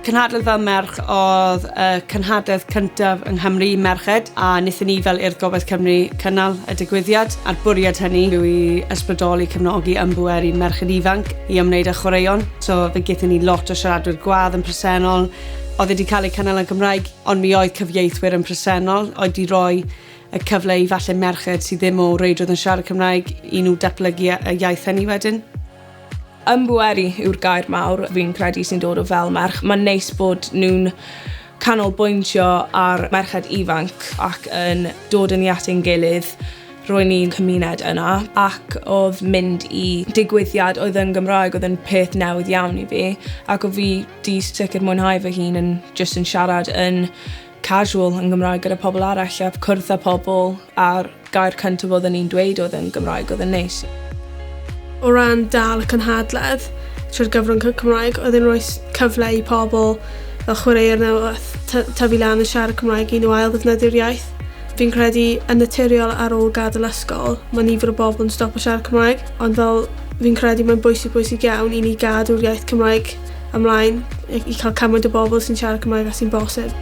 Cynhadledd Fel Merch oedd y cynhadledd cyntaf yng Nghymru i merched, a wnaethon ni fel Urdd Gobaith Cymru cynnal y digwyddiad, a'r bwriad hynny yw i ysbrydoli, cefnogi, ymbweru merched ifanc i ymwneud â chwaraeon. So fe gaethon ni lot o siaradwyr gwadd yn presennol. Oedd wedi cael ei cynnal yn Gymraeg, ond mi oedd cyfieithwyr yn presennol, oedd wedi rhoi y cyfle i falle merched sydd ddim o reidrwydd yn siarad Cymraeg i nhw datblygu y iaith hynny wedyn. Ymbweru yw'r gair mawr fi'n credu sy'n dod o Fel Merch. Mae'n neis bod nhw'n canolbwyntio ar merched ifanc ac yn dod yn ni at ein gilydd, rhoi ni'n cymuned yna, ac oedd mynd i digwyddiad oedd yn Gymraeg oedd yn peth newydd iawn i fi, ac oedd fi di sicr mwynhau fy hun yn just yn siarad yn casual yn Gymraeg gyda pobl arall a cwrdd â pobl, a'r gair cyntaf oedden ni'n dweud oedd yn Gymraeg, oedd yn neis. O ran dal y cynhadledd trwy'r gyfrwng Cymraeg, oedd e'n rhoi cyfle i pobl fel chwaraewyr newydd tyfu lan yn siarad Cymraeg i nhw ail ddefnyddio'r iaith. Fi'n credu yn naturiol ar ôl gadael ysgol, mae nifer o bobl yn stopo siarad Cymraeg, ond fel fi'n credu mae'n bwysig bwysig iawn i ni gadw'r iaith Cymraeg ymlaen i cael cymaint o bobl sy'n siarad Cymraeg a sy'n bosib.